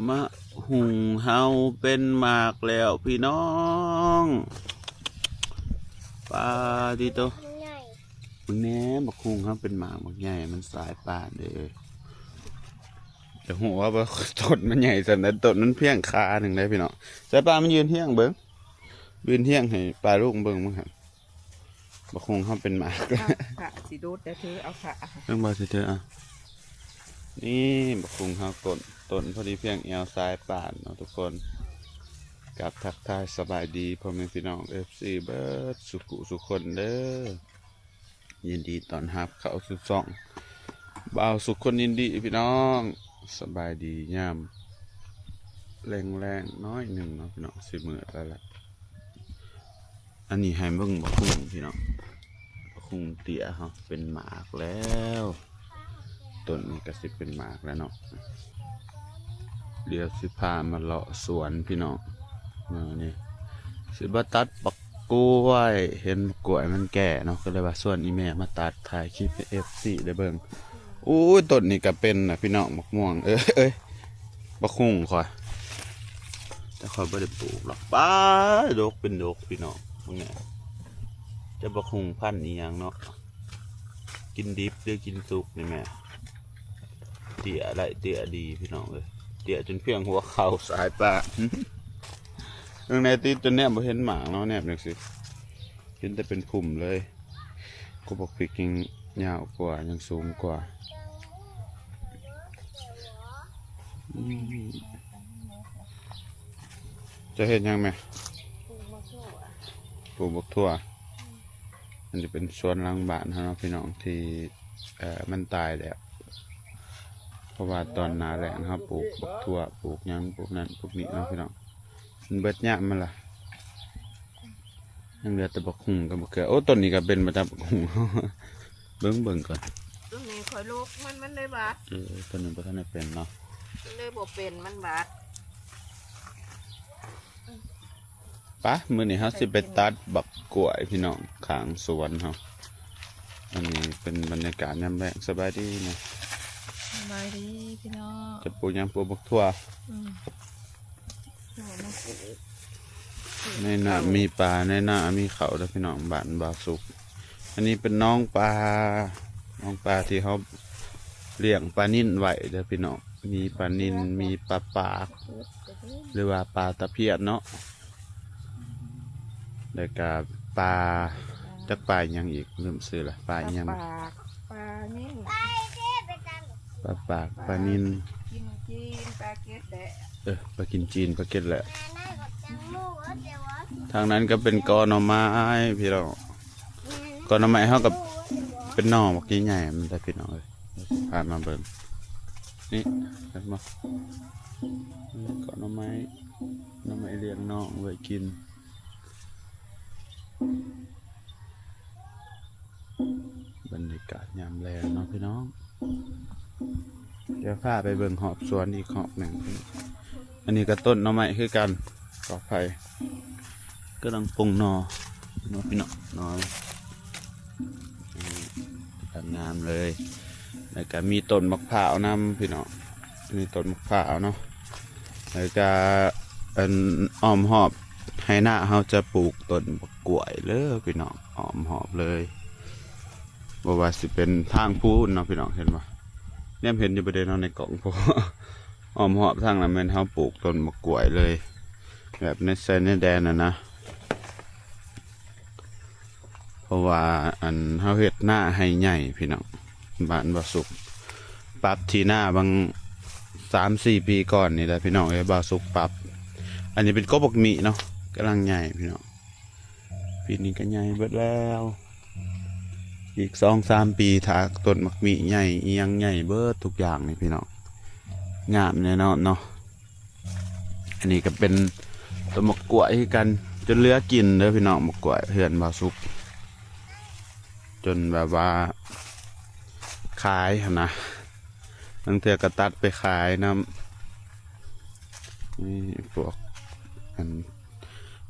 ມະຫຸ່ງເຮົາເປັນໝາກແລ້ວພີ່ນ້ອງ. ປາຕິໂຕ ເບິ່ງແດ່ ບັກຫຸ່ງເຮົາເປັນໝາກບັກໃຫຍ່ ມັນສາຍປານເດ້. ຈະຮູ້ວ່າຕົ້ນມັນໃຫຍ່ສ່ຳໃດ, ຕົ້ນມັນພຽງຂາໜຶ່ງເດ້ພີ່ນ້ອງ. ສາຍປານ ມາຢືນຮຽງເບິ່ງ, ຢືນຮຽງໃຫ້ປ້າລຸງເບິ່ງ ເບິ່ງຫັ້ນ. ບັກຫຸ່ງເຮົາເປັນໝາກ ຂະຊິໂດດແດ່ເທີ ເອົາຂະ ເບິ່ງບໍ່ຊິເທີ. ເອົາ ນີ້ບັກຫຸ່ງເຮົາ ຕົ້ນ ຕົ້ນພໍດີພຽງແອວສາຍປານເນາະທຸກຄົນ. ກັບທັກທາຍສະບາຍດີພໍ່ແມ່ພີ່ນ້ອງ ເອັຟຊີ ເບິດສູ່ຜູ້ສູ່ຄົນເດີ. ຍິນດີຕ້ອນຮັບເຂົ້າສູ່ຊ່ອງບ່າວສຸກຄົນຍິນດີພີ່ນ້ອງ. ສະບາຍດີຍາມແລງໆ ໜ້ອຍໜຶ່ງເນາະພີ່ນ້ອງ, ຊິມືດແລ້ວລະ. ອັນນີ້ໃຫ້ເບິ່ງບັກຫຸ່ງພີ່ນ້ອງ, ບັກຫຸ່ງເຕ້ຍເຮົາເປັນໝາກແລ້ວ. ຕົ້ນນີ້ກໍຊິເປັນໝາກແລ້ວເນາະ. ດຽວຊິພາມາເລາະສວນພີ່ນ້ອງ. ມື້ນີ້ຊິມາຕັດບັກກ້ວຍ, ເຫັນບັກກ້ວຍມັນແກ່ເນາະ, ກໍເລີຍວ່າຊວນອີ່ແມ່ມາຕັດ ຖ່າຍຄລິບໃຫ້ ເອັຟຊີ ໄດ້ເບິ່ງ. ໂອ້ຍ ຕົ້ນນີ້ກໍເປັນນະພີ່ນ້ອງ, ບັກມ່ວງ ເອີຍ ເອີຍ ບັກຫຸ່ງຂ້ອຍ, ແຕ່ຂ້ອຍບໍ່ໄດ້ປູກດອກ. ປ້າ ດົກເປັນດົກພີ່ນ້ອງ, ເບິ່ງແດ່. ຈະບັກຫຸ່ງພັນອີ່ຫຍັງເນາະ, ກິນດິບຫຼືກິນສຸກນີ້ແມ່. ເຕ້ຍໄດ້ເຕ້ຍດີພີ່ນ້ອງເອີຍ, ເຕ້ຍຈົນພຽງຫົວເຂົ່າສາຍປານ. ເບິ່ງແດ່ຕິ ຈົນແນມບໍ່ເຫັນໝາກເນາະ, ແນມຈັ່ງຊີ້ ເຫັນແຕ່ເປັນພຸ່ມເລີຍ. ກົກບັກພິກຍັງຍາວກວ່າ ຍັງສູງກວ່າ. ອືມ ເຈົ້າເຮັດຫຍັງແມ່? ປູກບັກຖົ່ວ ປູກບັກຖົ່ວ. ອືມ ອັນນີ້ເປັນສວນຫຼັງບ້ານເຮົາເນາະພີ່ນ້ອງ ທີ່ ເອີ ມັນຕາຍແລ້ວ, ເພາະວ່າຕອນໜ້າແລ້ງເຮົາປູກບັກຖົ່ວ ປູກຫຍັງ ປູກນັ້ນ ປູກນີ້ເນາະພີ່ນ້ອງ. ມັນເບິດຍາມມັນລະ, ຍັງເຫຼືອແຕ່ບັກຫຸ່ງກັບບັກເຂືອ. ໂອ້ ຕົ້ນນີ້ກໍເປັນມາຈາກບັກຫຸ່ງ. ເບິ່ງ ເບິ່ງກ່ອນ. ຕົວນີ້ຂ້ອຍລົກມັນ ມັນເລີຍບາດ. ເອີ ຕົວນີ້ບໍ່ທັນໄດ້ເປັນເນາະ, ມັນເລີຍບໍ່ເປັນ ມັນບາດ. ປະ ມື້ນີ້ເຮົາຊິໄປຕັດບັກກ້ວຍພີ່ນ້ອງ ຂ້າງສວນເຮົາ. ອັນນີ້ເປັນບັນຍາກາດຍາມແລງ. ສະບາຍດີນະ. ສະບາຍດີພີ່ນ້ອງ. ຈະປູກຫຍັງ? ປູກບັກຖົ່ວ. ອືມ ໃນໜ້າມີປາ ໃນນາມີເຂົ້າເດີພີ່ນ້ອງ ບ້ານບ່າວສຸກ. ອັນນີ້ເປັນໜອງປາ ໜອງປາທີ່ເຮົາລ້ຽງປານິນໄວ້ເດີພີ່ນ້ອງ. ມີປານິນ ມີປາປາກ ຫຼືວ່າປາຕະພຽນເນາະ, ແລ້ວກະປາ ຈັກປາອີ່ຫຍັງອີກ ລືມຊື່ລະ. ປາອີ່ຫຍັງ? ປາປາກ ປານິນ ປາປາກ ປານິນ. ກິນຈີນ ປາເກັດແຫຼະ. ເອີ ປາກິນຈີນ ປາເກັດແຫຼະ. ທາງນັ້ນກໍເປັນກໍໜໍ່ໄມ້ພີ່ນ້ອງ, ກໍໜໍ່ໄມ້ເຮົາກໍເປັນໜໍ່ບັກໃຫຍ່ໆ ມັນໄດ້ພີ່ນ້ອງເອີຍ. ພາມາເບິ່ງ ນີ້ ເຫັນບໍ່? ນີ້ກໍໜໍ່ໄມ້ ໜໍ່ໄມ້ລ້ຽງນ້ອງໄວ້ກິນ. ບັນຍາກາດຍາມແລງເນາະພີ່ນ້ອງ, ດຽວພາໄປເບິ່ງຮອບສວນອີກຮອບໜຶ່ງ. ອັນນີ້ກໍຕົ້ນໜໍ່ໄມ້ຄືກັນ, ກໍໄຜ່ກຳລັງປົ່ງໜໍ່ເນາະພີ່ນ້ອງເນາະ. ງາມເລີຍ. ແລ້ວກະມີຕົ້ນໝາກພ້າວນຳພີ່ນ້ອງ, ມີຕົ້ນໝາກພ້າວເນາະ. ແລ້ວກະ ອັນ ອ້ອມຮອບໄຮ່ນາເຮົາຈະປູກຕົ້ນບັກກ້ວຍເລີຍພີ່ນ້ອງ, ອ້ອມຮອບເລີຍ. ບໍ່ວ່າຊິເປັນທາງພຸ້ນເນາະພີ່ນ້ອງ, ເຫັນບໍ່? ແນມເຫັນຢູ່ບໍ່ເດເນາະໃນກ້ອງ? ອ້ອມຮອບທາງນັ້ນແມ່ນເຮົາປູກຕົ້ນບັກກ້ວຍເລີຍ, ແບບໃນຊາຍແດນຫັ້ນນະ. ເພາະວ່າ ອັນ ເຮົາເຮັດນາໃຫ້ໃຫຍ່ພີ່ນ້ອງ, ບ້ານບ່າວສຸກປັບທີ່ນາບາງສາມສີ່ປີກ່ອນນີ້ແຫຼະພີ່ນ້ອງເອີຍ, ບ່າວສຸກປັບ. ອັນນີ້ເປັນກົກບັກມິເນາະ, ກຳລັງໃຫຍ່ພີ່ນ້ອງ. ປີນີ້ກໍໃຫຍ່ເບິດແລ້ວ, ອີກສອງສາມປີຖ້າຕົ້ນບັກມິໃຫຍ່ ອີ່ຫຍັງໃຫຍ່ເບິດທຸກຢ່າງນີ້ພີ່ນ້ອງ, ງາມແນ່ນອນເນາະ. ອັນນີ້ກໍເປັນຕົ້ນໝາກກ້ວຍຄືກັນ, ຈົນເຫຼືອກິນເດີພີ່ນ້ອງ, ໝາກກ້ວຍເຮືອນບ່າວສຸກ ຈົນແບບວ່າຂາຍຫັ້ນນະ, ບາງເທື່ອກໍຕັດໄປຂາຍນຳ. ນີ້ພວກ ອັນ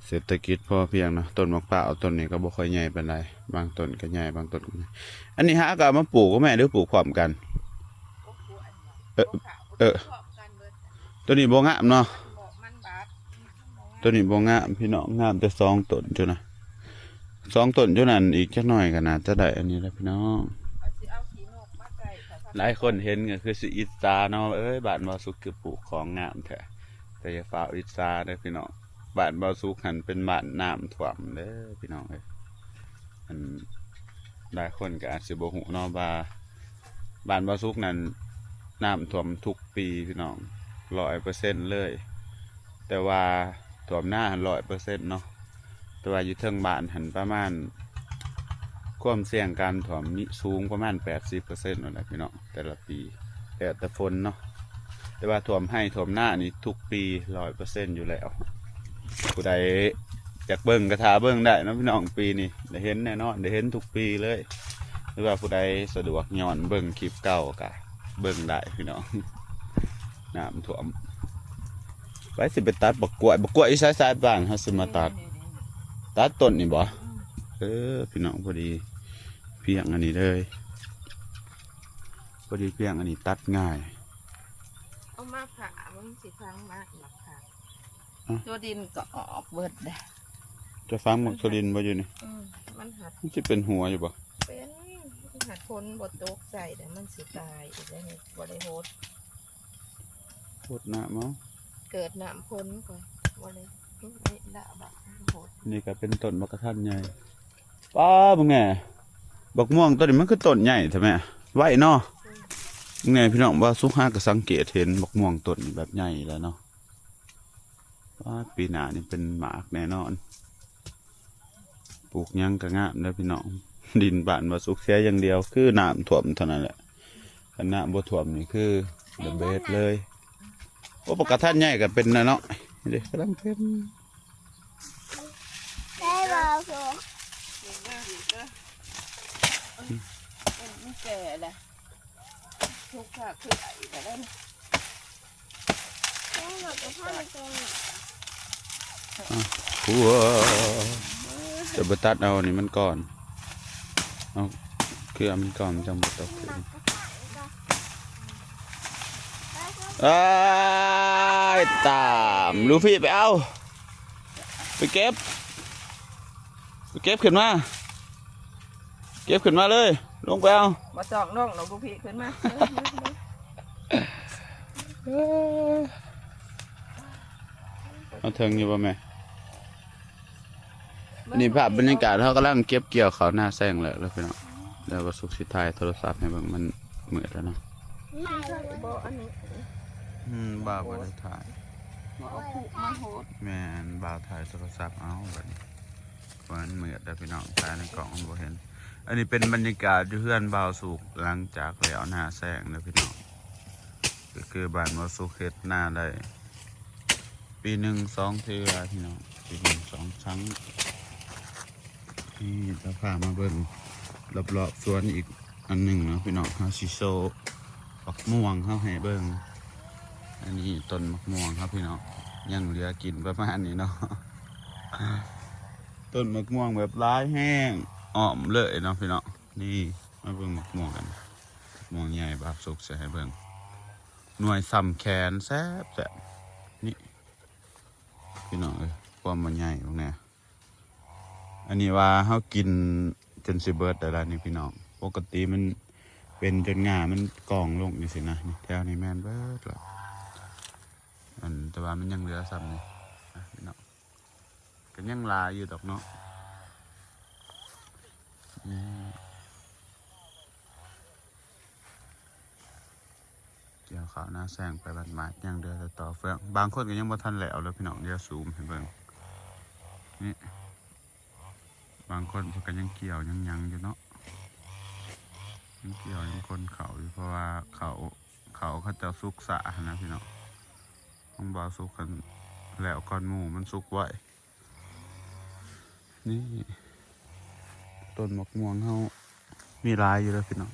ເສດຖະກິດພໍພຽງເນາະ. ຕົ້ນໝາກພ້າວຕົ້ນນີ້ກໍບໍ່ຄ່ອຍໃຫຍ່ປານໃດ, ບາງຕົ້ນກໍໃຫຍ່ ບາງຕົ້ນກໍໃຫຍ່. ອັນນີ້ຫາກໍເອົາມາປູກບໍ່ແມ່ ຫຼືປູກພ້ອມກັນ? ເອີ ເອີ. ຕົວນີ້ບໍ່ງາມເນາະ ຕົວນີ້ບໍ່ງາມພີ່ນ້ອງ ງາມແຕ່ສອງຕົ້ນຢູ່ນະ ສອງຕົ້ນຢູ່ນັ້ນ ອີກຈັກໜ້ອຍກໍໜ້າຈະໄດ້ອັນນີ້ແຫຼະພີ່ນ້ອງ. ຫຼາຍຄົນເຫັນກໍຄືຊິອິດສາເນາະ ເອີຍ ບ້ານບໍ່ສຸກຄືປູກຂອງງາມແທ້ ແຕ່ຢ່າຟ້າວອິດສາເດີພີ່ນ້ອງ. ບ້ານບໍ່ສຸກຫັ້ນເປັນບ້ານນ້ຳຖ້ວມເດີພີ່ນ້ອງເອີຍ. ອັນ ຫຼາຍຄົນກໍອາດຊິບໍ່ຮູ້ເນາະວ່າ ບ້ານບໍ່ສຸກນັ້ນນ້ຳຖ້ວມທຸກປີພີ່ນ້ອງ ຮ້ອຍເປີເຊັນເລີຍ ແຕ່ວ່າຖ້ວມນາຫັ້ນຮ້ອຍເປີເຊັນເນາະ ແຕ່ວ່າຢູ່ເທິງບ້ານຫັ້ນປະມານ ຄວາມສ່ຽງການຖ້ວມນີ້ສູງປະມານແປດສິບເປີເຊັນນັ້ນແຫຼະພີ່ນ້ອງ ແຕ່ລະປີ ແລ້ວແຕ່ຝົນເນາະ. ແຕ່ວ່າຖ້ວມໄຮ່ຖ້ວມນານີ້ທຸກປີຮ້ອຍເປີເຊັນຢູ່ແລ້ວ. ຜູ້ໃດຢາກເບິ່ງກໍຖ້າເບິ່ງໄດ້ເນາະພີ່ນ້ອງ ປີນີ້ໄດ້ເຫັນແນ່ນອນ ໄດ້ເຫັນທຸກປີເລີຍ. ຫຼືວ່າຜູ້ໃດສະດວກຍ້ອນເບິ່ງຄລິບເກົ່າກໍເບິ່ງໄດ້ພີ່ນ້ອງ. ນ້ຳຖ້ວມ ໄປ ຊິໄປຕັດບັກກ້ວຍ ບັກກ້ວຍຢູ່ໃສ? ສາຍບ້ານເຮົາຊິມາຕັດ ຕັດຕົ້ນນີ້ບໍ່? ເອີ ພີ່ນ້ອງ ພໍດີພຽງອັນນີ້ເລີຍ ພໍດີພຽງອັນນີ້ຕັດງ່າຍ. ເອົາມາຜ່າ ມັນຊິພັງມາກ ມາຜ່າ ຕົວດິນກໍອອກເບິດເດ້. ຈະຝັງໝາກຖົ່ວດິນບໍ່ຢູ່ນີ້? ອືມ ມັນຫັດ ມັນຊິເປັນຫົວຢູ່ບໍ່? ເປັນ ມັນຫັດ ຝົນບໍ່ຕົກໃສ່ເດ້ ມັນຊິຕາຍອີກເດ້ນີ້ ບໍ່ໄດ້ຫົດ ຫົດນ້ຳເອົາ ເກີດນ້ຳຝົນກໍບໍ່ໄດ້ ນີ້ລະບາດຫົດ. ນີ້ກໍເປັນຕົ້ນໝາກກະທັນໃຫຍ່. ປ້າ ເບິ່ງແນ່ ບັກມ່ວງຕົ້ນນີ້ມັນຄືຕົ້ນໃຫຍ່ແທ້ແມະ ໄວເນາະ. ອືມ ເບິ່ງແນ່ພີ່ນ້ອງ ວ່າສຸກຫາກໍສັງເກດເຫັນບັກມ່ວງຕົ້ນນີ້ແບບໃຫຍ່ແລ້ວເນາະ. ປາດ ປີໜ້ານີ້ເປັນໝາກແນ່ນອນ. ປູກຫຍັງກໍງາມເດີພີ່ນ້ອງ. ດິນບ້ານບໍ່ສຸກເສຍຢ່າງດຽວ ຄືນ້ຳຖ້ວມເທົ່ານັ້ນແຫຼະ. ຄັນນ້ຳບໍ່ຖ້ວມນີ້ຄື the best ເລີຍ. ໂອ້ ບັກກະທັນໃຫຍ່ກໍເປັນແລ້ວເນາະ. ນີ້ເດ້ ກຳລັງເຕັມ. ໄດ້ບໍ່? ມັນແກ່ແລ້ວ. ທຸກພາກຄືໄອກໍໄດ້ ອ້າວ ຈະບໍ່ຕັດເອົານີ້ມັນກ່ອນ ເອົາເຄືອມັນກ່ອນ ມັນຈັ່ງບໍ່ຕົກຄືນ. ອ້າຍ ຕາມ ລູຟີ້ ໄປເອົາ ໄປເກັບ ໄປເກັບຂຶ້ນມາ. ເກັບຂຶ້ນມາເລີຍ ລົງໄປເອົາ. ບໍ່ຕ້ອງລົງດອກ ລູກພີ່ ຂຶ້ນມາ. ເອີ ມາເຖິງຢູ່ບໍ່ແມ່? ອັນນີ້ພາບບັນຍາກາດ ເຮົາກຳລັງເກັບກ່ຽວເຂົ້ານາແຊງແລ້ວ ແລ້ວພີ່ນ້ອງ ແລ້ວກໍສຸກຊິຖ່າຍໂທລະສັບໃຫ້ເບິ່ງ ມັນມືດແລ້ວເນາະ. ບໍ່ ອັນນີ້ ອືມ ບ່າວບໍ່ໄດ້ຖ່າຍ ບໍ່ເອົາຄຸມາໂຫດ. ແມ່ນ ບ່າວຖ່າຍໂທລະສັບເອົາບັດນີ້. ວ່າມັນມືດເດີພີ່ນ້ອງ ຖ່າຍໃນກ້ອງມັນບໍ່ເຫັນ. ອັນນີ້ເປັນບັນຍາກາດຢູ່ເຮືອນບ່າວສຸກ ຫຼັງຈາກແລ້ວນາແຊງເດີພີ່ນ້ອງ. ກໍຄືບ້ານບ່າວສຸກເຮັດນາໄດ້ປີໜຶ່ງສອງເທື່ອພີ່ນ້ອງ ປີໜຶ່ງສອງຄັ້ງ. ນີ້ ຈະພາມາເບິ່ງລອບໆສວນອີກ ອັນໜຶ່ງເນາະພີ່ນ້ອງ ເຮົາຊິໂຊບັກມ່ວງເຮົາໃຫ້ເບິ່ງ. ອັນນີ້ຕົ້ນບັກມ່ວງເຮົາພີ່ນ້ອງ ຍັງເຫຼືອກິນປະມານນີ້ເນາະ. ຕົ້ນບັກມ່ວງແບບຫຼາຍແຮງ ອ້ອມເລີຍເນາະພີ່ນ້ອງ. ນີ້ ມາເບິ່ງບັກມ່ວງກັນ ບັກມ່ວງໃຫຍ່ ບ່າວສຸກຊິໃຫ້ເບິ່ງ ໜ່ວຍສ່ຳແຂນ ແຊບໆ. ນີ້ພີ່ນ້ອງເອີຍ ຄວາມມັນໃຫຍ່ເບິ່ງແນ່. ອັນນີ້ວ່າເຮົາກິນຈົນຊິເບິດແລ້ວນີ້ພີ່ນ້ອງ. ປົກກະຕິມັນເປັນຈົນງ່າມັນກອງລົງຈັ່ງຊີ້ນະ. ນີ້ແຖວນີ້ແມ່ນເບິດລະ ອັນ ແຕ່ວ່າມັນຍັງເຫຼືອສ່ຳນີ້ນະພີ່ນ້ອງ. ກໍຍັງຫຼາຍຢູ່ດອກເນາະ. ນີ້ ກ່ຽວເຂົ້ານາແຊງໄປບາດໝາດ ຍັງເຫຼືອແຕ່ຕໍເຟືອງ. ບາງຄົນກໍຍັງບໍ່ທັນແລ້ວເລີຍພີ່ນ້ອງ ດຽວຊູມໃຫ້ເບິ່ງ. ນີ້ ບາງຄົນເພິ່ນກໍຍັງກ່ຽວຍັງຫຍັງຢູ່ເນາະ ຍັງກ່ຽວຍັງຂົນເຂົ້າຢູ່ ເພາະວ່າເຂົ້າ ເຂົ້າເຂົາເຈົ້າສຸກຊ້າຫັ້ນນະພີ່ນ້ອງ. ຂອງບ່າວສຸກຫັ້ນແລ້ວກ່ອນໝູ່ ມັນສຸກໄວ. ນີ້ ຕົ້ນໝາກມ່ວງເຮົາມີຫຼາຍຢູ່ເດີພີ່ນ້ອງ.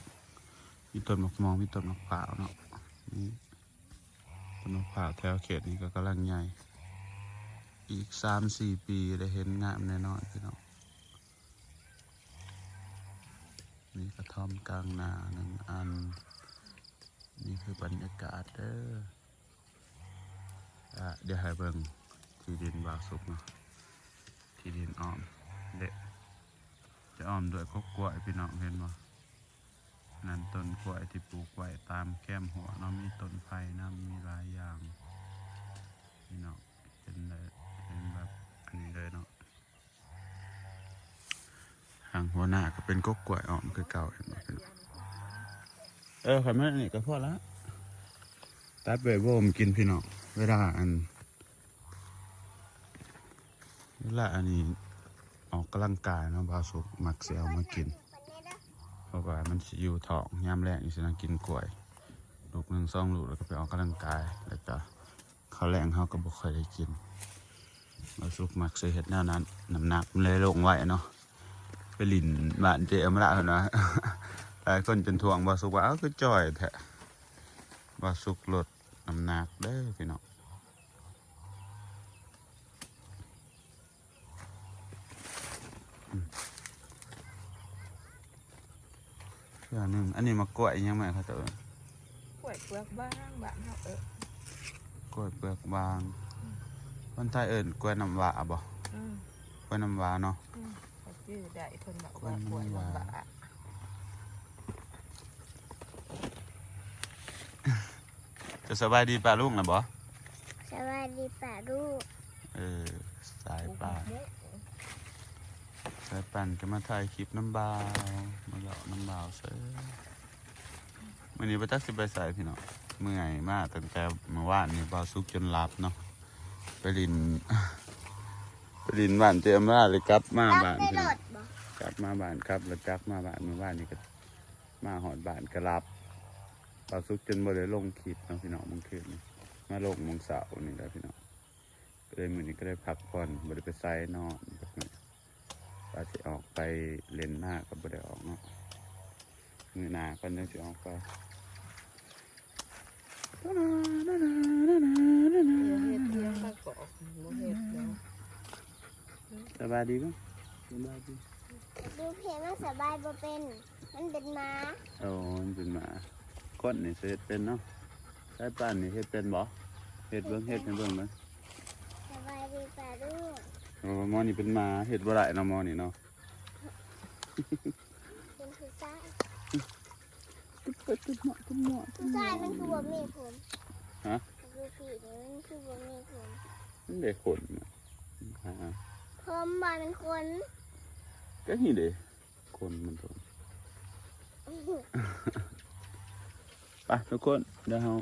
ມີຕົ້ນໝາກມ່ວງ ມີຕົ້ນໝາກພ້າວເນາະ. ນີ້ ຕົ້ນໝາກພ້າວແຖວເຂດນີ້ກໍກຳລັງໃຫຍ່ ອີກສາມສີ່ປີໄດ້ເຫັນງາມແນ່ນອນພີ່ນ້ອງ. ມີກະທ່ອມກາງນາໜຶ່ງອັນ. ນີ້ຄືບັນຍາກາດເດີ. ອ່າ ດຽວໃຫ້ເບິ່ງທີ່ດິນບ່າວສຸກເນາະ ທີ່ດິນອ້ອມເດະ ຈະອ້ອມດ້ວຍກົກກ້ວຍ ພີ່ນ້ອງເຫັນບໍ່? ນັ້ນຕົ້ນກ້ວຍທີ່ປູກໄວ້ຕາມແຄມຮົ້ວເນາະ ມີຕົ້ນໄຜ່ນຳ ມີຫຼາຍຢ່າງ ພີ່ນ້ອງເຫັນໄດ້ ເຫັນແບບອັນນີ້ເລີຍເນາະ. ທາງຫົວໜ້າກໍເປັນກົກກ້ວຍອ້ອມຄືເກົ່າ ເຫັນບໍ່ພີ່ນ້ອງ? ເອີ ຂ້ອຍມາອັນນີ້ກໍພໍລະ ຕັດໄວ້ໂບມກິນ ພີ່ນ້ອງ. ເວລາອັນ ເວລາອັນນີ້ອອກກຳລັງກາຍເນາະ ບ່າວສຸກມັກຊິເອົາມາກິນ ເພາະວ່າມັນຊິຢູ່ທ້ອງ ຍາມແລງນີ້ຊິນັ່ງກິນກ້ວຍ ລູກໜຶ່ງສອງລູກ ແລ້ວກໍໄປອອກກຳລັງກາຍ ແລ້ວກໍ ເຂົ້າແລງເຮົາກໍບໍ່ຄ່ອຍໄດ້ກິນ ບ່າວສຸກມັກຊິເຮັດແນວນັ້ນ ນ້ຳໜັກມັນເລີຍລົງໄວເນາະ. ໄປຫຼິ້ນບ້ານເຈ້ອຳມະລະເພິ່ນວ່າ ຫຼາຍຄົນຈົນທ້ວງບ່າວສຸກວ່າ ເອົ້າ ຄືຈ່ອຍແທ້ ບ່າວສຸກລົດນ້ຳໜັກເດີພີ່ນ້ອງ. ເທື່ອໜຶ່ງ ອັນນີ້ໝາກກ້ວຍອີ່ຫຍັງແມ່ ເຂົາເຈົ້າເອີ້ນ? ກ້ວຍເປືອກບາງ ບ້ານເຮົາເອີ້ນ ກ້ວຍເປືອກບາງ. ອືມ ຄົນໄທເອີ້ນກ້ວຍນ້ຳຫວ້າບໍ? ອືມ ກ້ວຍນ້ຳຫວ້າເນາະ. ອືມ ຂ້ອຍຈື່ໄດ້ ເພິ່ນວ່າກ້ວຍນ້ຳຫວ້າ. ຈະສະບາຍດີປ້າລຸງລະບໍ? ສະບາຍດີປ້າລຸງ. ເອີ ສາຍປ່ານ ສາຍປ່ານກໍມາຖ່າຍຄລິບນຳບ່າວ ມາເລາະນຳບ່າວເຊີຍ. ມື້ນີ້ບໍ່ຈັກຊິໄປໃສພີ່ນ້ອງ ເມື່ອຍມາຕັ້ງແຕ່ມື້ວານນີ້ ບ່າວສຸກຈົນຫຼັບເນາະ. ໄປຫຼິ້ນ ໄປຫຼິ້ນບ້ານເຈ້ອຳມະລະ ແລ້ວກັບມາບ້ານ ກັບມາບ້ານ ຂັບລົດຈັກມາບ້ານ. ມື້ວານນີ້ກໍມາຮອດບ້ານກໍຫຼັບ ບ່າວສຸກຈົນບໍ່ໄດ້ລົງຄລິບເນາະພີ່ນ້ອງ ມື້ຄືນນີ້ ມາລົງມື້ເຊົ້ານີ້ແຫຼະພີ່ນ້ອງ. ກໍເລີຍມື້ນີ້ກໍໄດ້ພັກຜ່ອນ ບໍ່ໄດ້ໄປໃສ ນອນ ວ່າຊິອອກໄປຫຼິ້ນນາກໍບໍ່ໄດ້ອອກເນາະ. ມື້ໜ້າກ່ອນຈັ່ງຊິອອກໄປ. ເຮັດຫຍັງກໍບໍ່ເຮັດແລ້ວ. ສະບາຍດີບໍ່? ສະບາຍດີ. ດູເພງມັນສະບາຍບໍ່ເປັນ ມັນເປັນໝາ. ໂອ້ ມັນເປັນໝາ. ຄົນນີ້ຊິເຮັດເປັນເນາະ. ສາຍປ່ານນີ້ເຮັດເປັນບໍ່? ເຮັດເບິ່ງ ເຮັດໃຫ້ເບິ່ງເບິ່ງ. ສະບາຍດີປ້າລຸງ. ໂອ້ ໝໍນີ້ເປັນໝາ ເຮັດບໍ່ໄດ້ເນາະ ໝໍນີ້ເນາະ. ເປັນຜູ້ຊາຍ. ຕຶບໄປຕຶບມາ ຕຶບມາ ຕຶບມາ. ຜູ້ຊາຍມັນຄືບໍ່ມີຜົມ? ຮະ? ດູພີ້ນີ້ມັນຄືບໍ່ມີຜົມ? ມັນໄດ້ຂົນນະ. ອ່າ ຜົມບໍ່ແມ່ນຂົນ. ກໍນີ້ເດ້ ຂົນມັນໂຕ. ໄປທຸກຄົນ ດຽວເຮົາ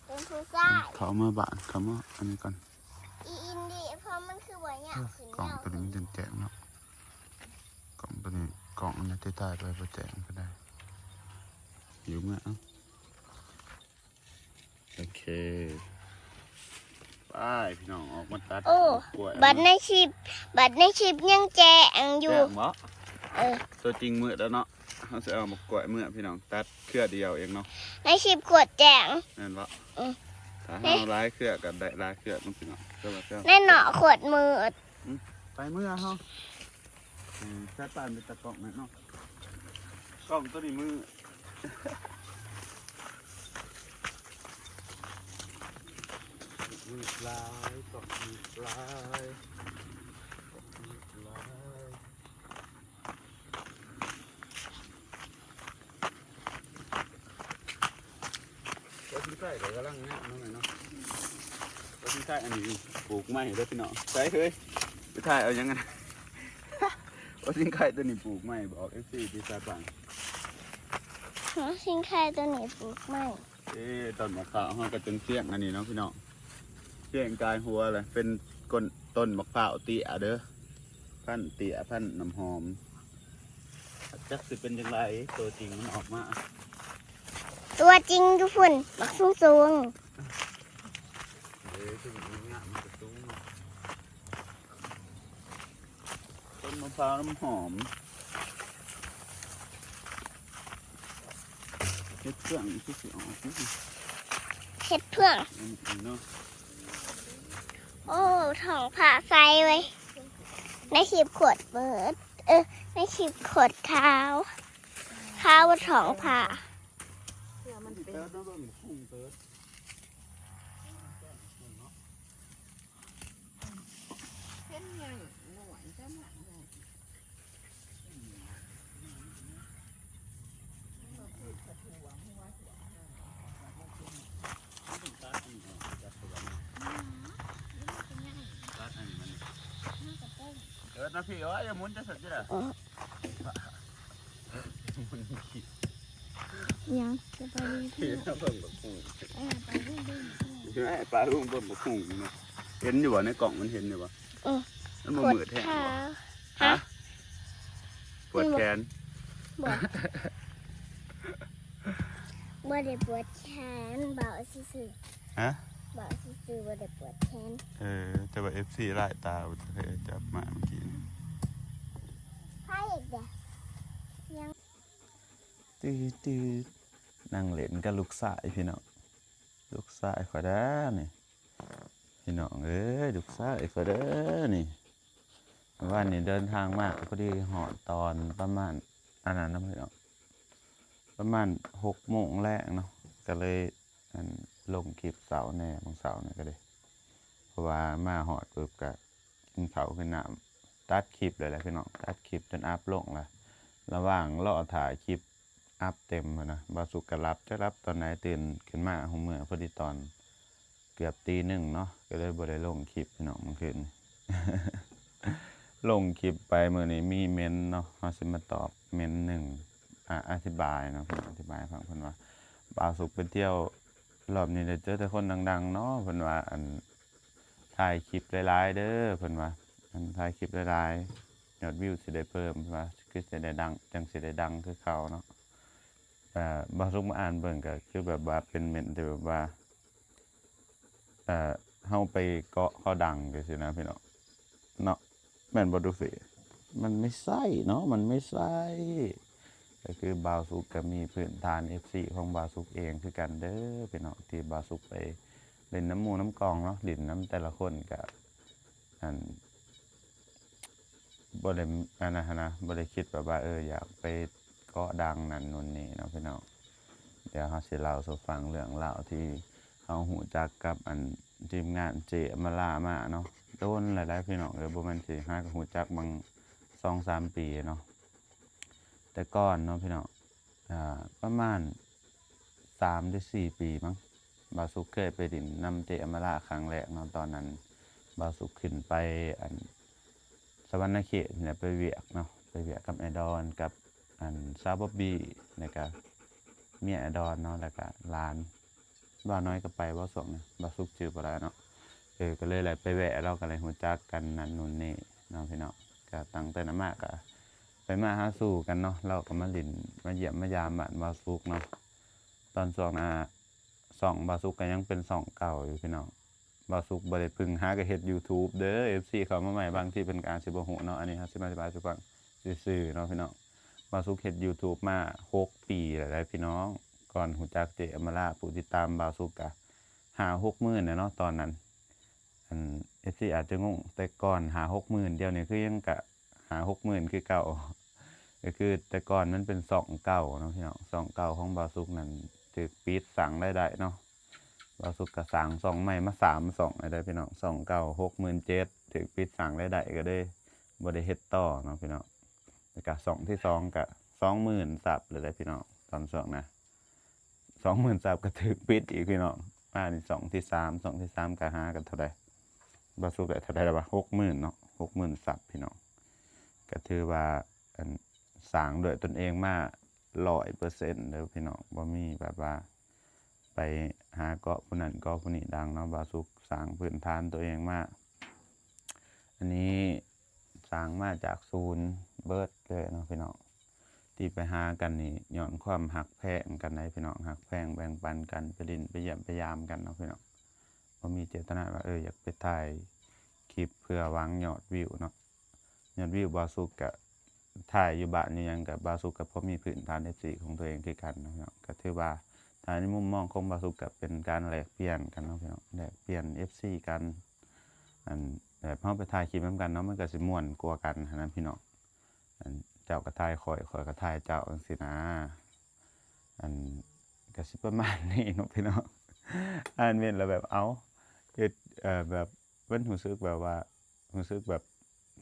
ເປັນຜູ້ຊາຍ ເຂົ້າມາບ້ານ ເຂົ້າມາອັນນີ້ກ່ອນ. ອີອິນດີ ເພາະມັນຄືບໍ່ຍາວຂຶ້ນ ກ້ອງໂຕນີ້ມັນແຈ້ງເນາະ. ກ້ອງໂຕນີ້ ກ້ອງອັນນີ້ທີ່ຖ່າຍໄປບໍ່ແຈ້ງປານໃດ. ຫິວເມືອ ເອົາ. ໂອເຄ ໄປພີ່ນ້ອງ ອອກມາຕັດ ໂອ້ ກ້ວຍ ບັດໃນຄລິບ ບັດໃນຄລິບຍັງແຈ້ງຢູ່. ແຈ້ງບໍ່? ເອີ ຕົວຈິງມືດແລ້ວເນາະ. ເຮົາຊິເອົາໝາກກ້ວຍເມືອພີ່ນ້ອງ ຕັດເຄືອດຽວເອງເນາະ. ໃນຄລິບໂຄດແຈ້ງ ແມ່ນບໍ່? ອື ຖ້າເຮົາຫຼາຍເຄືອກໍໄດ້ຫຼາຍເຄືອເນາະພີ່ນ້ອງ. ແຕ່ວ່າ ແຕ່ວ່າ ແນ່ເນາະ ໂຄດມືດ. ອື ໄປເມືອເຮົາ. ອື ສາຍປ່ານເປັນຕາກ້ອງແມ່ນເນາະ. ກ້ອງໂຕນີ້ມືດ ມືດຫຼາຍ ກ້ອງມືດຫຼາຍ ກ້ອງມືດຫຼາຍ. ວ່າຊິງໄຄກໍກຳລັງງາມເນາະແມ່ເນາະ. ວ່າຊິງໄຄອັນນີ້ປູກໃໝ່ເດີພີ່ນ້ອງ. ໃສເຮີ້ຍ ໄປຖ່າຍເອົາຫຍັງຫັ້ນ? ວ່າຊິງໄຄຕົວນີ້ປູກໃໝ່ ບອກເອັຟຊີຕິ ສາຍປ່ານ. ວ່າຊິງໄຄຕົວນີ້ປູກໃໝ່. ເອີ ຕົ້ນໝາກພ້າວເຮົາກໍຈົນສ່ຽງອັນນີ້ເນາະພີ່ນ້ອງ. ສ່ຽງກາຍຫົວແຫຼະ ເປັນຕົ້ນ ຕົ້ນໝາກພ້າວເຕ້ຍເດີ. ພັນເຕ້ຍ ພັນນ້ຳຫອມ. ຈັກຊິເປັນຈັ່ງໃດ ຕົວຈິງມັນອອກມາ. ຕົວຈິງຢູ່ພຸ້ນ ບັກສູງໆ. ເອີ ຄືມັນງາມ ມັນກໍສູງເນາະ. ຕົ້ນມະພ້າວນ້ຳຫອມ. ເຮັດເຟືອງຄືຊິອອກ. ເຮັດເຟືອງ ອືມ ເນາະ. ໂອ້ ທ້ອງຟ້າໃສເວີຍ. ໃນຄລິບໂຄດມືດ ເອີ ໃນຄລິບໂຄດຂາວ ຂາວກວ່າທ້ອງຟ້າ. ເພື່ອມັນເປັນ ເຕີດມາເບິ່ງ ພຸ້ງເຕີດ. ນະພີ່ ໂອ້ຍ ໝູນຈະສັດຢູ່ລະ ເອີ ຫຍັງ ສະບາຍດີ ເບິ່ງບັກຫຸ່ງ ເອີ ໄປເບິ່ງ ເບິ່ງ ເອີ ໄປເບິ່ງ ເບິ່ງບັກຫຸ່ງເນາະ ເຫັນຢູ່ບໍ່ ໃນກ້ອງມັນເຫັນຢູ່ບໍ່? ເອີ ມັນບໍ່ມືດແຮງບໍ່? ຮະ? ປວດແຂນ? ບໍ່ ບໍ່ໄດ້ປວດແຂນ ເວົ້າຊື່ໆ ຮະ? ເວົ້າຊື່ໆ ບໍ່ໄດ້ປວດແຂນ ເອີ ແຕ່ວ່າເອັຟຊີຫຼາຍຕາ ຈັບມາເມື່ອກີ້ນີ້ ໃຜອີກເດ? ຍັງ ຕື້ໆ ນັ່ງຫຼິ້ນກັບລູກຊາຍພີ່ນ້ອງ ລູກຊາຍຂ້ອຍເດີນີ້ ພີ່ນ້ອງເອີຍ ລູກຊາຍຂ້ອຍເດີນີ້. ວານນີ້ເດີນທາງມາພໍດີຮອດຕອນປະມານອັນນັ້ນນະພີ່ນ້ອງ ປະມານຫົກໂມງແລງເນາະ ກະເລີຍ ອັນ ລົງຄລິບເຊົ້າແດ່ ບາງເຊົ້ານີ້ກະເດ້ ເພາະວ່າມາຮອດປຶບກະກິນເຂົ້າກິນນ້ຳ ຕັດຄລິບເລີຍແຫຼະພີ່ນ້ອງ ຕັດຄລິບຈົນອັບລົງລະ ລະຫວ່າງລໍຖ້າຄລິບອັບເຕັມຫັ້ນນະ ບ່າວສຸກກະຫຼັບ ຈັກຫຼັບຕອນໃດ ຕື່ນຂຶ້ນມາຫົວເມືອພໍດີຕອນ ເກືອບຕີໜຶ່ງເນາະ ກະເລີຍບໍ່ໄດ້ລົງຄລິບພີ່ນ້ອງ ມື້ຄືນນີ້ ລົງຄລິບໄປມື້ນີ້ມີເມັນເນາະ ເຮົາຊິມາຕອບເມັນໜຶ່ງ ອາ ອະທິບາຍເນາະ ອະທິບາຍໃຫ້ຟັງ ເພິ່ນວ່າ ບ່າວສຸກໄປທ່ຽວ ລອບນີ້ໄດ້ເຈີແຕ່ຄົນດັງໆເນາະ ເພິ່ນວ່າ ອັນ ຖ່າຍຄລິບຫຼາຍໆເດີ ເພິ່ນວ່າ ອັນ ຖ່າຍຄລິບຫຼາຍໆ ຍອດວິວຊິໄດ້ເພີ່ມ ເພິ່ນວ່າ ຄືຊິໄດ້ດັງ ຈັ່ງຊິໄດ້ດັງຄືເກົ່າເນາະ ເອີ ບ່າວສຸກມາອ່ານເບິ່ງ ກະຄືແບບວ່າເປັນເມັນທີ່ແບບວ່າ ເອີ ເຮົາໄປເກາະເຂົາດັງຈັ່ງຊີ້ນະພີ່ນ້ອງເນາະ ແມ່ນບໍ່ດູເຟ? ມັນໄມ່ໃຊ່ເນາະ ມັນໄມ່ໃຊ່ ກະຄືບ່າວສຸກກະມີພື້ນຖານເອັຟຊີຂອງບ່າວສຸກເອງຄືກັນເດີພີ່ນ້ອງ ທີ່ບ່າວສຸກໄປຫຼິ້ນນຳໝູ່ນຳກອງເນາະ ຫຼິ້ນນຳແຕ່ລະຄົນກະ ອັນ ບໍ່ໄດ້ ອັນນັ້ນຫັ້ນນະ ບໍ່ໄດ້ຄິດແບບວ່າ ເອີ ຢາກໄປເກາະດັງນັ້ນນູ້ນນີ້ເນາະພີ່ນ້ອງ. ດຽວເຮົາຊິເລົ່າສູ່ຟັງເລື່ອງລາວທີ່ເຮົາຮູ້ຈັກກັບ ອັນ ທີມງານເຈ້ອຳມາລາມາເນາະ ດົນແລ້ວໄດ໋ພີ່ນ້ອງເອີຍ ບໍ່ແມ່ນຊິຫາກະຮູ້ຈັກບາງສອງສາມປີເນາະ ແຕ່ກ່ອນເນາະພີ່ນ້ອງ ອ່າ ປະມານສາມຫຼືສີ່ປີມັ້ງ ບ່າວສຸກເຄີຍໄປຫຼິ້ນນຳເຈ້ອຳມາລາຄັ້ງແລກເນາະ ຕອນນັ້ນບ່າວສຸກຂຶ້ນໄປ ອັນ ສະຫວັນນະເຂດນີ້ແຫຼະ ໄປວຽກເນາະ ໄປວຽກກັບອ້າຍດອນ ກັບ ອັນ ສາວບອບບີ ແລ້ວກະເມຍອ້າຍດອນເນາະ ແລ້ວກະຫຼານ ບ່າວນ້ອຍກະໄປບໍ່ຊ່ວງນັ້ນ ບ່າວສຸກຈື່ບໍ່ໄດ້ເນາະ ເອີ ກະເລີຍໄດ້ໄປແວະ ລາວກະໄດ້ຮູ້ຈັກກັນນັ້ນນູ້ນນີ້ເນາະພີ່ນ້ອງ ກະຕັ້ງແຕ່ນັ້ນມາກະໄປມາຫາສູ່ກັນເນາະ ລາວກະມາຫຼິ້ນມາຢ້ຽມມາຢາມບ້ານບ່າວສຸກເນາະ ຕອນຊ່ວງນັ້ນ ຊ່ອງບ່າວສຸກກະຍັງເປັນຊ່ອງເກົ່າຢູ່ພີ່ນ້ອງ ບ່າວສຸກບໍ່ໄດ້ເພິ່ງຫາກະເຮັດຢູທູບເດີ ເອັຟຊີເຂົ້າມາໃໝ່ ບາງທີເພິ່ນກະອາດຊິບໍ່ຮູ້ເນາະ ອັນນີ້ເຮົາຊິມາອະທິບາຍສູ່ຟັງຊື່ໆເນາະພີ່ນ້ອງ ບ່າວສຸກເຮັດຢູທູບມາຫົກປີແລ້ວໄດ໋ພີ່ນ້ອງ ກ່ອນຮູ້ຈັກເຈ້ອຳມາລາ ຜູ້ຕິດຕາມບ່າວສຸກກະຫ້າຫົກໝື່ນແຫຼະເນາະ ຕອນນັ້ນ ອັນ ເອັຟຊີອາດຈະງົງ ແຕ່ກ່ອນຫ້າຫົກໝື່ນ ດຽວນີ້ຄືຍັງກະຫ້າຫົກໝື່ນຄືເກົ່າ ກະຄືແຕ່ກ່ອນມັນເປັນຊ່ອງເກົ່າເນາະພີ່ນ້ອງ ຊ່ອງເກົ່າຂອງບ່າວສຸກນັ້ນຖືກປິດ ສ້າງລາຍໄດ້ເນາະ ບ່າວສຸກກະສ້າງຊ່ອງໃໝ່ມາສາມຊ່ອງແລ້ວເດີພີ່ນ້ອງ ຊ່ອງເກົ່າຫົກໝື່ນເຈັດ ຖືກປິດ ສ້າງລາຍໄດ້ກະເລີຍບໍ່ໄດ້ເຮັດຕໍ່ເນາະພີ່ນ້ອງ ແລ້ວກະຊ່ອງທີສອງກະສອງໝື່ນຊັບແລ້ວເດີພີ່ນ້ອງ ຕອນຊ່ວງນະ ສອງໝື່ນຊັບກະຖືກປິດອີກພີ່ນ້ອງ ມານີ້ຊ່ອງທີສາມ ຊ່ອງທີສາມກະຫາກັນເທົ່າໃດ ບ່າວສຸກໄດ້ເທົ່າໃດລະວະ ຫົກໝື່ນເນາະ ຫົກໝື່ນຊັບພີ່ນ້ອງ ກະຖືວ່າ ອັນ ສ້າງດ້ວຍຕົນເອງມາຮ້ອຍເປີເຊັນເດີພີ່ນ້ອງ ບໍ່ມີແບບວ່າໄປຫາເກາະຜູ້ນັ້ນເກາະຜູ້ນີ້ດັງເນາະ ບ່າວສຸກສ້າງພື້ນຖານຕົວເອງມາ ອັນນີ້ສ້າງມາຈາກສູນເບີດເລີຍເນາະພີ່ນ້ອງ ທີ່ໄປຫາກັນນີ້ຍ້ອນຄວາມຮັກແພງກັນໃດ໋ພີ່ນ້ອງ ຮັກແພງແບ່ງປັນກັນ ໄປຫຼິ້ນໄປຢ້ຽມໄປຢາມກັນເນາະພີ່ນ້ອງ ບໍ່ມີເຈດຕະນາວ່າ ເອີ ຢາກໄປຖ່າຍຄລິບເພື່ອຫວັງຍອດວິວເນາະ ຍອດວິວ ບ່າວສຸກກະຖ່າຍຢູ່ບ້ານຢູ່ຫຍັງ ກະບ່າວສຸກກະພໍມີພື້ນຖານເອັຟຊີຂອງຕົວເອງຄືກັນເນາະພີ່ນ້ອງ ກະຖືວ່າຖ້າໃນມຸມມອງຂອງບ່າວສຸກກະເປັນການແລກປ່ຽນກັນເນາະພີ່ນ້ອງ ແລກປ່ຽນເອັຟຊີກັນ ອັນ ແບບເຮົາໄປຖ່າຍຄລິບນຳກັນເນາະ ມັນກະຊິມ່ວນກວ່າກັນຫັ້ນນະພີ່ນ້ອງ ອັນ ເຈົ້າກະຖ່າຍຂ້ອຍ ຂ້ອຍກະຖ່າຍເຈົ້າ ຈັ່ງຊີ້ນະ ອັນ ກະຊິປະມານນີ້ເນາະພີ່ນ້ອງ ອ່ານເມັນລະແບບ ເອົ້າ ເຮັດ ເອີ ແບບ ມັນຮູ້ສຶກແບບວ່າ ຮູ້ສຶກແບບ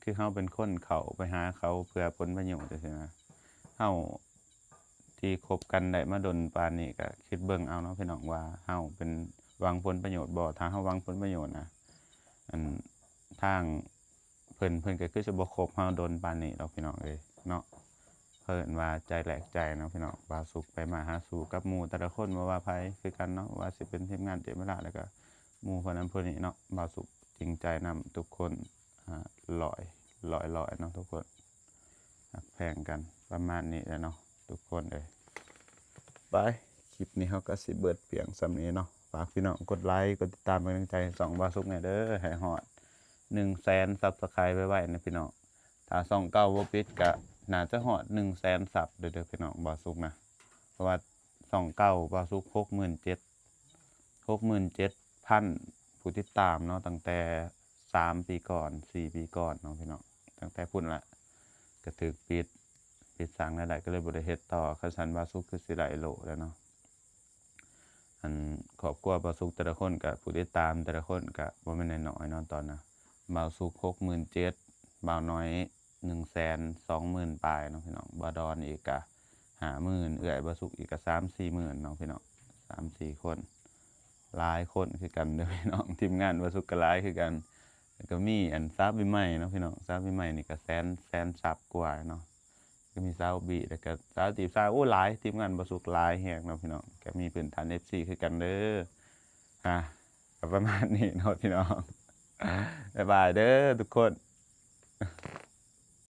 ຄືເຮົາເປັນຄົນເຂົ້າໄປຫາເຂົາເພື່ອຜົນປະໂຫຍດຈັ່ງຊີ້ນະ ເຮົາທີ່ຄົບກັນໄດ້ມາດົນປານນີ້ ກະຄິດເບິ່ງເອົາເນາະພີ່ນ້ອງ ວ່າເຮົາເປັນຫວັງຜົນປະໂຫຍດບໍ່ ຖ້າເຮົາຫວັງຜົນປະໂຫຍດນະ ອັນ ທາງ ເພິ່ນ ເພິ່ນກໍຄືຊິບໍ່ຄົບເຮົາດົນປານນີ້ດອກພີ່ນ້ອງເອີຍເນາະ. ເພິ່ນວ່າໃຈແລກໃຈເນາະພີ່ນ້ອງ. ບ່າວສຸກໄປມາຫາສູ່ກັບໝູ່ແຕ່ລະຄົນ ບໍ່ວ່າໃຜຄືກັນເນາະ, ວ່າຊິເປັນທີມງານເຈມມາລາ ແລ້ວກໍໝູ່ຄົນນັ້ນຄົນນີ້ເນາະ, ບ່າວສຸກຈິງໃຈນຳທຸກຄົນ ອາ ຮ້ອຍ ຮ້ອຍ ຮ້ອຍເນາະທຸກຄົນ. ຮັກແພງກັນປະມານນີ້ແຫຼະເນາະທຸກຄົນເອີຍ. ໄປ ຄລິບນີ້ເຮົາກໍຊິເບິດພຽງສ່ຳນີ້ເນາະ. ຝາກພີ່ນ້ອງກົດໄລ ກົດຕິດຕາມເປັນກຳລັງໃຈໃຫ້ຊ່ອງບ່າວສຸກແດ່ເດີ ໃຫ້ຮອດໜຶ່ງແສນຊັບສະໄຄໄວໆນະພີ່ນ້ອງ. ຖ້າຊ່ອງເກົ່າບໍ່ປິດ ກໍໜ້າຈະຮອດໜຶ່ງແສນຊັບເດີ ເດີພີ່ນ້ອງ. ບ່າວສຸກນະ ເພາະວ່າຊ່ອງເກົ່າບ່າວສຸກ ຫົກໝື່ນເຈັດ ຫົກໝື່ນເຈັດພັນຜູ້ຕິດຕາມເນາະ ຕັ້ງແຕ່ສາມປີກ່ອນ ສີ່ປີກ່ອນເນາະພີ່ນ້ອງ. ຕັ້ງແຕ່ພຸ້ນລະ ກະຖືກປິດ ປິດສ້າງລາຍໄດ້ ກໍເລີຍບໍ່ໄດ້ເຮັດຕໍ່. ຄັນຊັ້ນບ່າວສຸກຄືຊິໄດ້ໂລດແລ້ວເນາະ. ອັນຄອບຄົວບ່າວສຸກແຕ່ລະຄົນ ກະຜູ້ຕິດຕາມແຕ່ລະຄົນ ກະບໍ່ແມ່ນນ້ອຍໆເນາະ. ຕອນນະ ບ່າວສຸກ ຫົກໝື່ນເຈັດ ບ່າວນ້ອຍ ໜຶ່ງແສນສອງໝື່ນປາຍເນາະພີ່ນ້ອງ. ບ່າວດອນອີກກະຫ້າໝື່ນ ເອື້ອຍບ່າວສຸກອີກກະສາມສີ່ໝື່ນເນາະພີ່ນ້ອງ. ສາມສີ່ຄົນ ຫຼາຍຄົນຄືກັນເດີພີ່ນ້ອງ. ທີມງານບ່າວສຸກກໍຫຼາຍຄືກັນ. ແລ້ວກໍມີອັນສາວປີໃໝ່ເນາະພີ່ນ້ອງ. ສາວປີໃໝ່ນີ້ກໍແສນ ແສນຊັບກວ່າເນາະ. ກໍມີສາວບີ ແລ້ວກໍສາວຈີບສາວ ໂອ້ ຫຼາຍ. ທີມງານບ່າວສຸກຫຼາຍແຮງເນາະພີ່ນ້ອງ. ກໍມີພື້ນຖານເອັຟຊີຄືກັນເດີ. ອາ ກໍປະມານນີ້ເນາະພີ່ນ້ອງ. ບາຍບາຍເດີທຸກຄົນ.